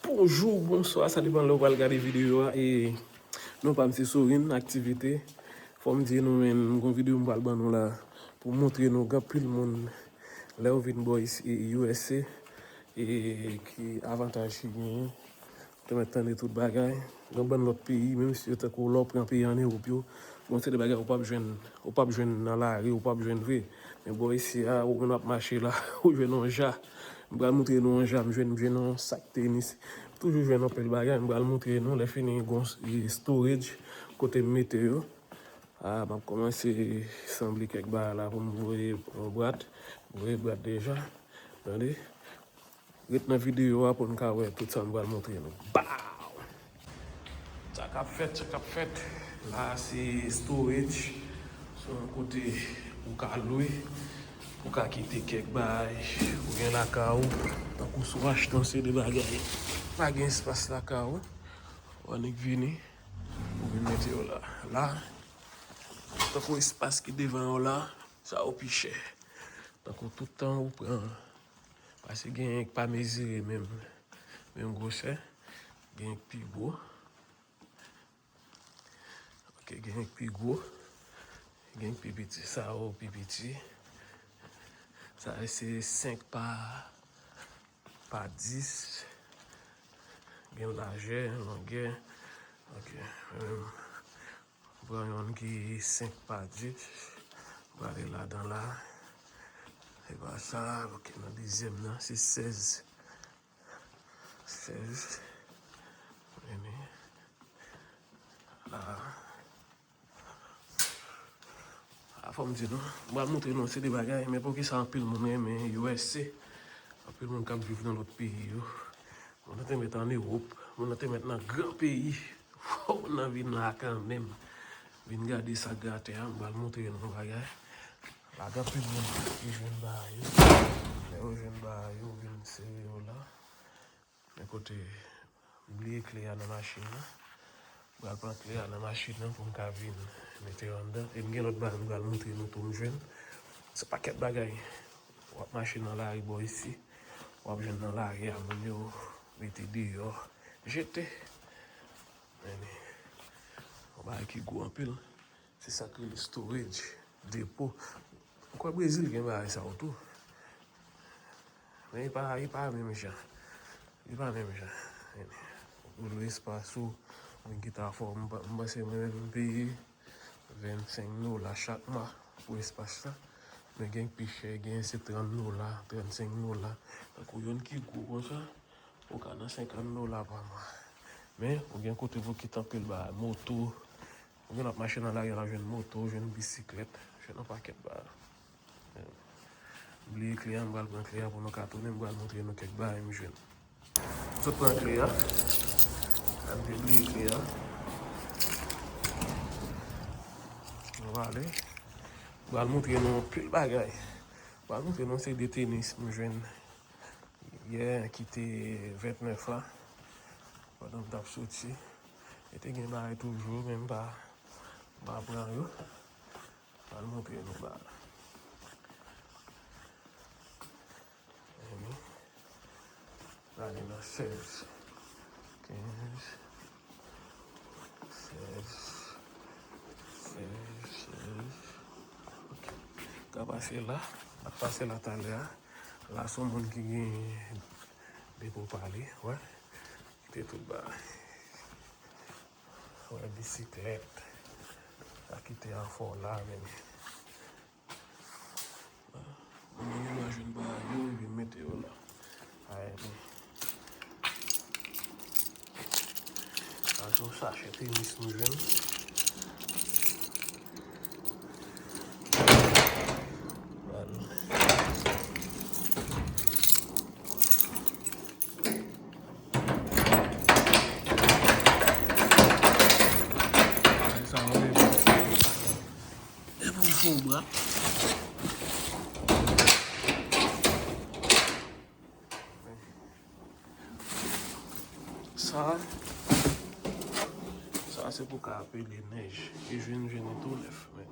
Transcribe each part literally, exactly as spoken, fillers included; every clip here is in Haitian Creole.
Bonjou, bonswa, sa depann lè w pral gade videyo a. E non pa m se Sorin, aktivite. Fò m di nou, men m gon videyo m pral ban nou la pou montre nou gen anpil moun lè yo vin bò isi, e, U S A, e ki avantaj ki genyen. Te mèt tande tout bagay. Gen bann lòt peyi, menm si yo tankou lè w pran peyi ann Ewòp yo, gon seri de bagay ou p ap jwenn, ou p ap jwenn nan lari, ou p ap jwenn vre. Men bò isi a, ou menm ap mache la, ou jwenn yon ja. M pral montre nou yon ja, m jwenn, m jwenn yon sak tenis. M toujou jwenn anpil bagay, m pral montre nou. Lè fini, gon s-, e, storage, kote m mete yo. A, m ap kòmanse sanble kèk bagay la pou m voye yon bwat. Voye bwat deja. Tande? Ret nan videyo a pou n ka wè tout sa m pral montre nou. Baw! Sa k ap fèt, sa k ap fèt. La a se storage. Se yon kote ou ka lwe, ou ka kite kèk bagay ou gen lakay ou. Tankou si w achte yon seri de bagay, pa gen espas lakay ou, w annik vini, ou vin mete yo la. La, tankou espas ki devan yo la, sa yo pi chè. Tankou tout tan ou pran, paske genyen k pa mezire menm, menm gwosè, genyen k pi gwo. Ok, genyen k pi gwo, genyen k pi piti. Sa yo pi piti. Sa yo se senk pa, pa dis. Gen lajè, longè. Ok, menm. Pran yonn ki senk pa dis. Prale ladan la. E pa sa, ok, nan dezyèm nan, se sèz. Sèz. Vini. La. A, fò m di nou, m pral montre nou yon seri de bagay, men poukisa anpil moun renmen U S A, anpil moun k ap viv nan lòt peyi yo. Moun nan te mèt ann Ewòp, moun nan te mèt nan gran peyi. Fò moun nan vin la kanmenm. Vin gade sa k atè a, m pral montre nou yon bagay. Pa gen anpil moun ki jwenn bagay yo. Lè yo jwenn bagay yo, yo vin sere yo la. Men kote m bliye kle a nan machin nan. M pral pran kle a nan machin nan pou m ka vin mete yo anndan. E m gen lòt bagay m pral montre nou tou m jwenn. Se pakèt bagay. W ap mache nan lari bò isi. W ap jwenn nan lari a moun yo mete deyò. Jete. Men, yon bagay ki gwo anpil. Se sa k rele storage, depo. M kwè Brezil gen bagay sa yo tou. Men li pa, li pa menm jan. Li pa menm jan. Ou lwe espas ou, mwen ki ta fò, m pa, m panse mwen menm m peye vennsenk dola chak mwa pou espas la. Men gen k pi chè, gen se trant dola, trannsenk dola. Tankou yonn ki gwo konsa, ou ka nan senkant dola pa mwa. Men, ou gen kote pou kite anpil bagay, moto, ou gen ap mache nan lari a, w ap jwenn moto, jwenn bisiklèt, jwenn yon pakèt bagay. M bliye kle a, m pral pran kle a pou nou ka tounen, m pral montre nou kèk bagay m jwenn. M sot pran kle a. Sa m te bliye kle a. Nou pale. M pral montre nou anpil bagay. M pral montre nou se de tenis m jwenn yè ki te vennèf la. Pandan m t ap soti. E te gen bagay toujou, men m pa, m pa pran yo. Pral montre nou bagay. Vini. Prale nan sèz. Kenz. Sèz. Sèz, sèz. Ok. Ka pase la. Ap pase la talè a. La se yon moun ki gen depo pa li. Wè. Kite tout bagay. Wè bisiklèt. Sa kite an fò la, men. Moun yo nan jwenn bagay yo, epi mete yo la. Ay, men. Sa se yon sachè tenis m jwenn. Pral. Sa yo menm. E pou m fè yon bra. Sa, sa se pou ka apele nèj. E jwenn, jwenn li tou nèf, men.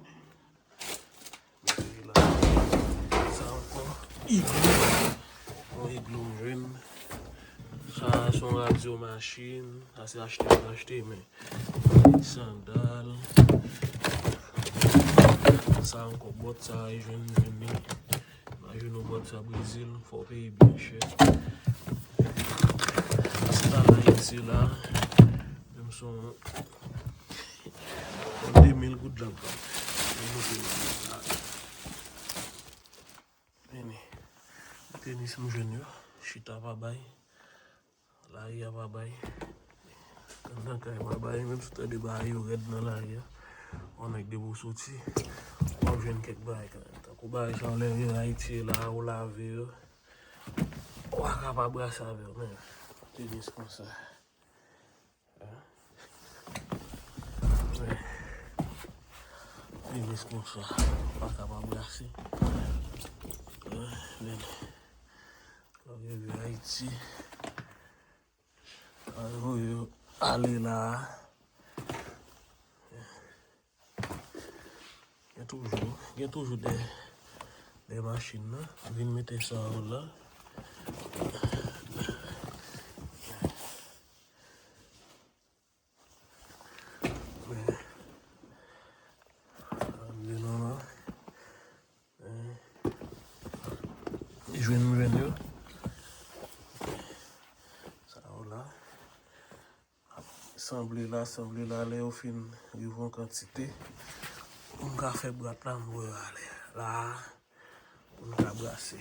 Mete la. Sa ankò. Iglo. Yon iglo m jwenn. Sa Sa se yon radyo machin. Sa se achte, m achte, men sandal. Sa ankò, bòt sa, e jwenn, jwenn li. M a jwenn yon bòt sa Brezil, fò w peye byen chè. Sa se pa Ayiti la. Menm son yon de mil goud la. Mwen montre nou sa. Vini. Tenis m jwenn yo. Chita pa bay. Lari a pa bay. Anndan kay pa bay. Menm si w tande bagay yo rèd nan lari a. Yon nèg depi w soti, w ap jwenn kèk bagay kanmenm. Tankou bagay sa w leve Ayiti la, ou lave yo. Ou pa ka pa brase avè yo, men. Tenis konsa. Tenis konsa. Ou pa ka pa brase. Men, lè w rive Ayiti, yo ale la. Gen toujou, gen toujou de, de machin nan. Vin mete sa yo la. Men, vin la. Jwenn, jwenn yo. Sa yo la. Sanble la, sanble la, lè yo fin rive yon kantite, m ka fè bwat la, m voye ale. La, pou n ka brase.